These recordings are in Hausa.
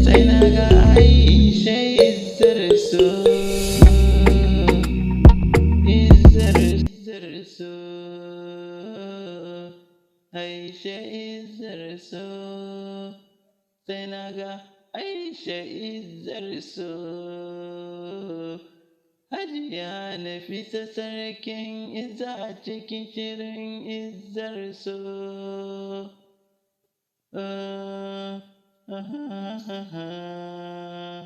Sai na ga Aisha Izzar So, Izzar So, Aisha Izzar So. Sai na ga Aisha Izzar So. Hajiya Nafisa Sarkin Izza a cikin shirin Izzar So. Ah, ah, ah, ah, ah.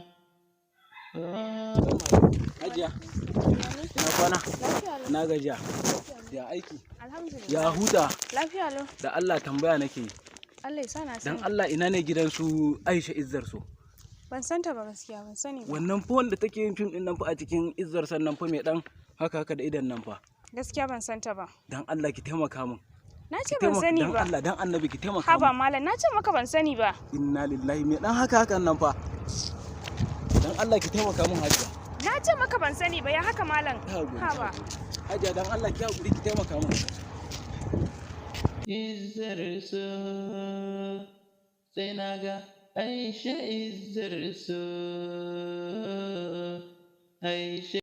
Hajiya, ina kwana? Lafiya lau. Na gajiya. Ya aiki? Alhamdulillah. Ya huta? Lafiya lau. Da Allah tambaya nake yi. Allah ya sa na Dan sani. Allah, ina ne gidan su Aisha Izzar So? Ban san ta ba gaskiya, ban sani ba. Wannan fa wanda take yin fim din nan fa a cikin Izzar sannan fa, mai dan haka haka da idan nan fa. Gaskiya ban san ta ba. Dan Allah ki taimaka min. Na ce Ki ban taimaka sani dan ba. Allah, dan Annabi ki taimaka Haba min. malam, na ce maka ban sani ba. Inna lillahi, mai dan haka hakan nan fa. Dan Allah ki taimaka min, Hajiya. Na ce maka ban sani ba, ya haka malam? Ya hakuri. Haba. Hajiya, dan Allah ki hakuri, ki taimaka min. Izzar So, sai na ga Aisha Izzar So, Aisha.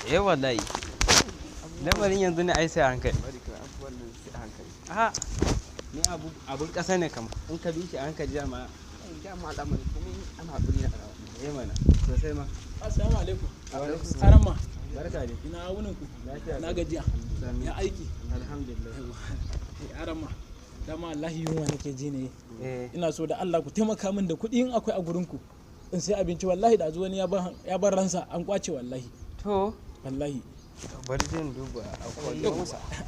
Eh wallahi. Lamarin yanzu ne ai sai a hankali. Bari kawai, abubuwan nan sai a hankali. A ni abu abun ƙasa ne kam. In ka bi shi a hankali dama. Ai dama al'amari komai ana haƙuri na rawa. Eh mana. Sosai ma. Assalamu alaikum. Aramma, Barka dai. ina wunin ku? Lafiya. Na gajiya. Sami. Ya aiki? Alhamdulillah. Aramma, dama wallahi yunwa nake ji ne. Eh. Ina so da Allah ku taimaka min da kuɗi in akwai a gurin ku. In sai abinci, wallahi da wani ya bar ransa an kwace wallahi. To, Wallahi. bari zan duba akwai.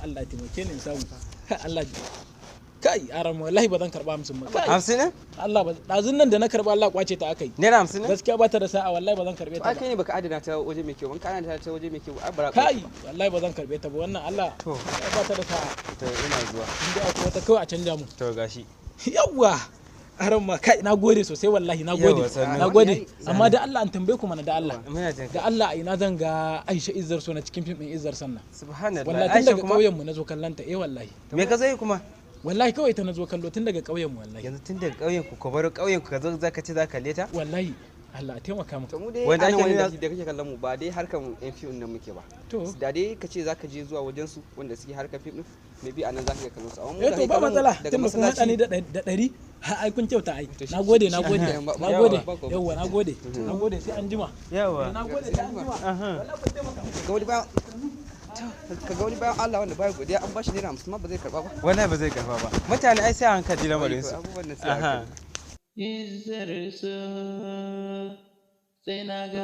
Allah taimake ni in samu. Allah kai aramma, wallahi ba zan karba 50 ba. Kai 50 ne? Allah ba, ɗazun nan da na karba Allah kwace ta akai. Naira 50 ne? Gaskiya ba ta da sa'a, wallahi ba zan karbe To ta ai ba. kai ne baka adana ta waje mai kyau ban, ka adana ta waje mai kyau ai bara. Kai, wallahi ba zan karbe ta ba wannan, Allah. To. Ba ta da sa'a. To, ina zuwa. In dai akwai wata kawai a canja mu. To, gashi. Yawwa, aran ma, kai na gode sosai wallahi, na gode. Yawwa, sannu. Na gode, amma da Allah an tambaye ku mana, da Allah. Muna jin Da ka. Allah a ina zan ga Aisha Izzar So na cikin fim din Izzar sannan? Subhanallah. Wallahi tun Aisha daga kuma? ƙauyen mu nazo kallon ta, eh wallahi. Me ka zo yi kuma? Wallahi kawai ta nazo kallo tun daga ƙauyen mu wallahi. Yanzu tun daga ƙauyen ku, ka baro ƙauyen ku, ka zo zaka ce za ka kalle ta? Wallahi Allah a taimaka mu. To mu dai Wanda anan ake wani nuna- da kake kallon mu ba dai harkan yan fim nan muke ba. To. Da dai ka ce zaka je zuwa wajen su wanda suke harkan fim din, maybe anan zaka iya kallon su, amma mu Eh da to kake ba kallon mu matsala, daga tunda kun haɗa ni masallaci. da 100 ha, ai kun kyauta ai. To shi- Na gode, na shi gode. kenan, Na gode. ba komai. Yawwa, na gode, na gode, sai an jima. Yawa. Na gode, sai an jima. Wallahi kun taimaka mu. Ga wani bayan ka ga wani bayan Allah wanda baya godiya, an bashi naira 50 ma ba zai karba ba. Wallahi ba zai karba ba. Mutane ai sai a hankali lamarin su. Abubuwan nan sai a Aha. hankali. Izzar So, sai na ga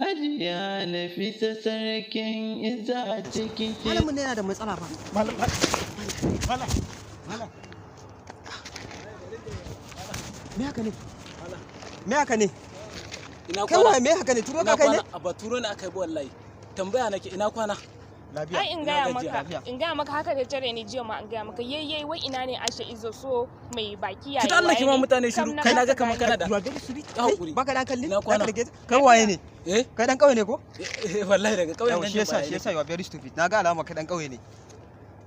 Hajiya Nafisa Sarkin Izza a cikin shirin. Malamin yana da matsala ba. Malam, malam, malam. Me haka ne? Me haka ne? Ina Kai kwana? waye, me haka ne? Turo Ina ka kai ne? kwana? A ba turo ne aka yi ba wallahi. Tambaya nake, ina kwana? Lafiya. Ai in gaya Ina gajiya. maka, in gaya maka haka da tare ni jiya ma, in gaya maka yayyai, wai ina ne Aisha Izo So mai baki yayi. Ki da Allah ki ma mutane shiru. Kai na ga kamar kana da You are very sweet. Ya hakuri. Baka da hankali? Ina kwana? Zaka rage? Kai waye ne? Eh? Kai dan kauye ne ko? Eh, wallahi daga kauyen Yau nan shi yasa ne. shi yasa you are very stupid. Na ga alama kai dan kauye ne.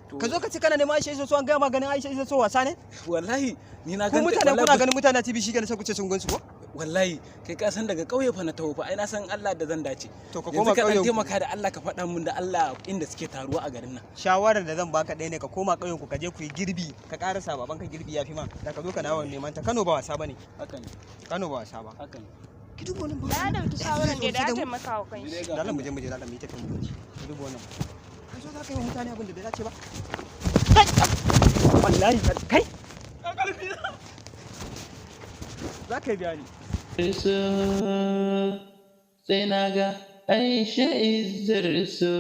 To, Ka zo ka ce kana neman Aisha Izo So, an gaya ma ganin Aisha Izo So wasa ne? Wallahi ni na Ku ganta. mutane Wallahi kuna ganin mutane a TV shi kenan sai ku ce sun gansu ko? Wallahi kai ka san daga kauye fa na taho fa, ai na san Allah da zan dace. To ka Yanzu koma ka dan ƙauyen ku. taimaka da Allah ka faɗa mun da Allah inda suke taruwa a garin nan. Shawarar da zan baka ɗaya ne, ka koma ƙauyen ku, ka je ku yi girbi, ka ƙarasa babanka girbi ya fi ma da ka zo ka dawo neman ta. Kano ba wasa bane. Haka ne. Kano ba wasa ba. Haka ne. Ki duba wannan ba. Da ya dauki shawaran da ya taimaka wa kanshi. Da Allah mu je, mu je, da Allah mu yi tafiya mu je. Ki duba wannan. Ka zo za ka yi wa mutane abin da bai dace ba. Wallahi kai. Za ka yi bayani. So, Sai na ga Aisha Izzar so,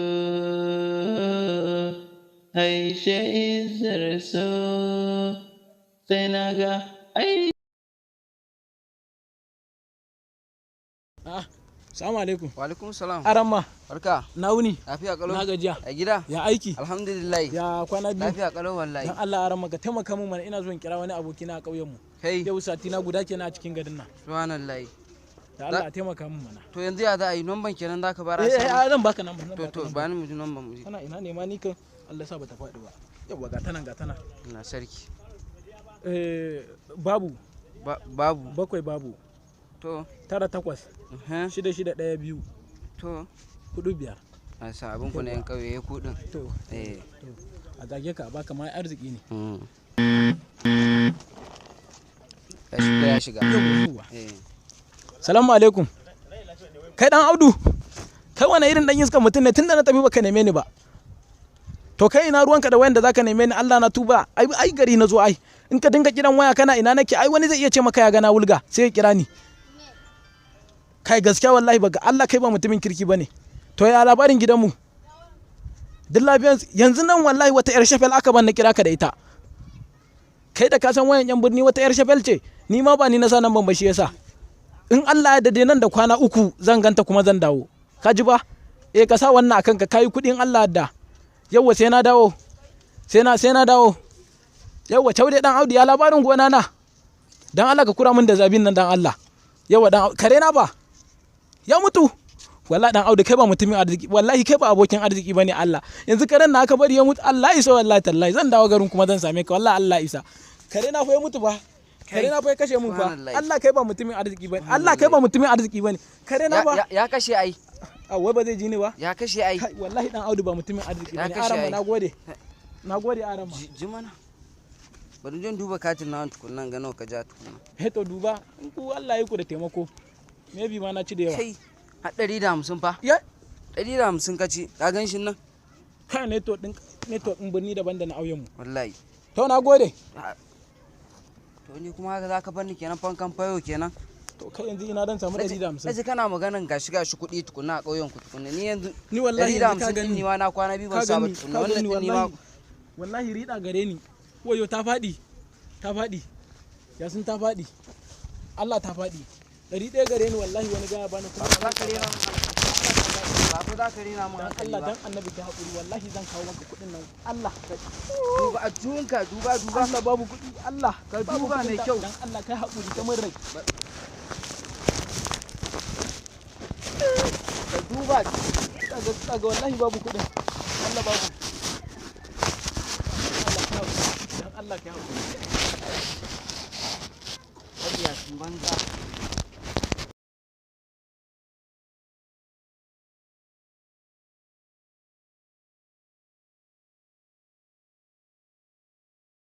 Aisha Izzar so, sai na ga Aisha. Ah, salamu alaikum. Wa alaikum salam. Aramma, Barka. na wuni, Lafiya kalau. na gajiya. A gida? Ya aiki? Alhamdulillah. Ya kwana biyu. Lafiya kalau wallahi. Dan Allah aramma ka taimaka min mana, ina zo in kira wani abokina a ƙauyen mu. Kai, Yau sati na guda kenan a cikin garin nan. subhanallahi. Da Allah a taimaka min mana. To yanzu ya za a yi numban kenan za ka bara Eh, eh, ah, zan baka nan, zan To baka to nan. ba ni mu ji numban mu ji. Tana ina ne ma ni kan Allah sa bata faɗi ba. Yawwa, ga tana, ga tana. Allah sarki. Eh, babu Babu. 7 babu To, 9 8 mhm, 6 6 1 2 to. 4 5. Na sa abin ku na yan kauye ya kudin. To, Eh. to a zage ka a baka ma arziki ne. Mm. Ya shiga ya shiga. Yawwa. Eh. Salamu alaikum. Kai dan Audu. Kai wani irin dan iska mutum ne, tunda na tafi baka neme ni ba. To kai ina ruwanka da wayan da zaka neme ni? Allah na tuba. Ai ai gari na zo ai. In ka dinga kiran waya kana ina nake, ai wani zai iya ce maka ya gana wulga sai ya kira ni. Kai gaskiya wallahi baka Allah, kai ba mutumin kirki bane. To ya labarin gidanmu? Duk lafiyan yanzu nan wallahi wata yar shafel aka ban na kira ka da ita. Kai da ka san wayan yan birni wata yar shafel ce, ni ma ba ni na sa nan ban ba shi yasa. In Allah ya dade nan da kwana 3 zan ganta kuma zan dawo. Ka ji ba? Eh, ka sa wannan akan ka kayi kuɗin Allah da. Yawwa, sai na dawo. Sai na dawo. Yawwa, Caude dan Audu, ya labarin gona na? Dan Allah ka kura min da zabin nan dan Allah. Yawwa, dan kare na ba. Ya mutu. Wallahi dan Audu kai ba mutumin arziki, wallahi kai ba abokin arziki bane Allah. Yanzu karen na aka bari ya mutu, Allah isa, wallahi tallahi zan dawo garin kuma zan same ka, wallahi Allah isa. Kare na fa ya mutu ba. Kare na fa ya kashe mun fa. Subhanallah. Allah kai ba mutumin arziki bane. Allah kai ba mutumin arziki bane. Kare na Ya, ba. ya kashe ai. A wai ba zai ji ni ba. Ya kashe ai. Kai wallahi dan Audu ba mutumin arziki Ya bane. kashe Arama ai. nagode. Nagode Arama. Ji mana. Bari jin duba katin na tukunnan ga nawa ka ja tukunna. He to duba in ku Allah ya ku da taimako. Maybe ma na ci da yawa. Kai, har 150 fa. Ya 150 ka ci, ka gan shi nan? kai network din birni daban da na auyen mu. Wallahi. To nagode. Ah. To ni kuma haka za ka bar ni kenan fankan fayo kenan. To kai yanzu ina dan samu 150. Naji kana maganan gashi gashi kuɗi tukunna a ƙauyen ku tukunna. Ni yanzu Ni wallahi yanzu ka 150 ɗin gani. ni ma na kwana biyu ban Ka saba gani, tukunna. ka Wannan gani ɗin ni ma wallahi. Wallahi riɗa gare ni. Wayo ta faɗi. Ta faɗi. Yasin ta faɗi. Allah ta faɗi. 100 gare ni wallahi wani gaya bani kuma. Ba za ka rena mun ba fa za ka rena mun Dan hankali Allah ba. dan Annabi ka haƙuri, wallahi zan kawo maka kuɗin nan. Allah ka Duba a juhunka, duba duba. Allah babu kuɗi, Allah Ka babu duba kuɗin mai kyau. Dan Allah kai haƙuri ta min rai. Ka duba. Kaga kaga wallahi babu kuɗin. Allah babu. Allah kai haƙuri. Dan Allah kai haƙuri. Mabiya sun banza.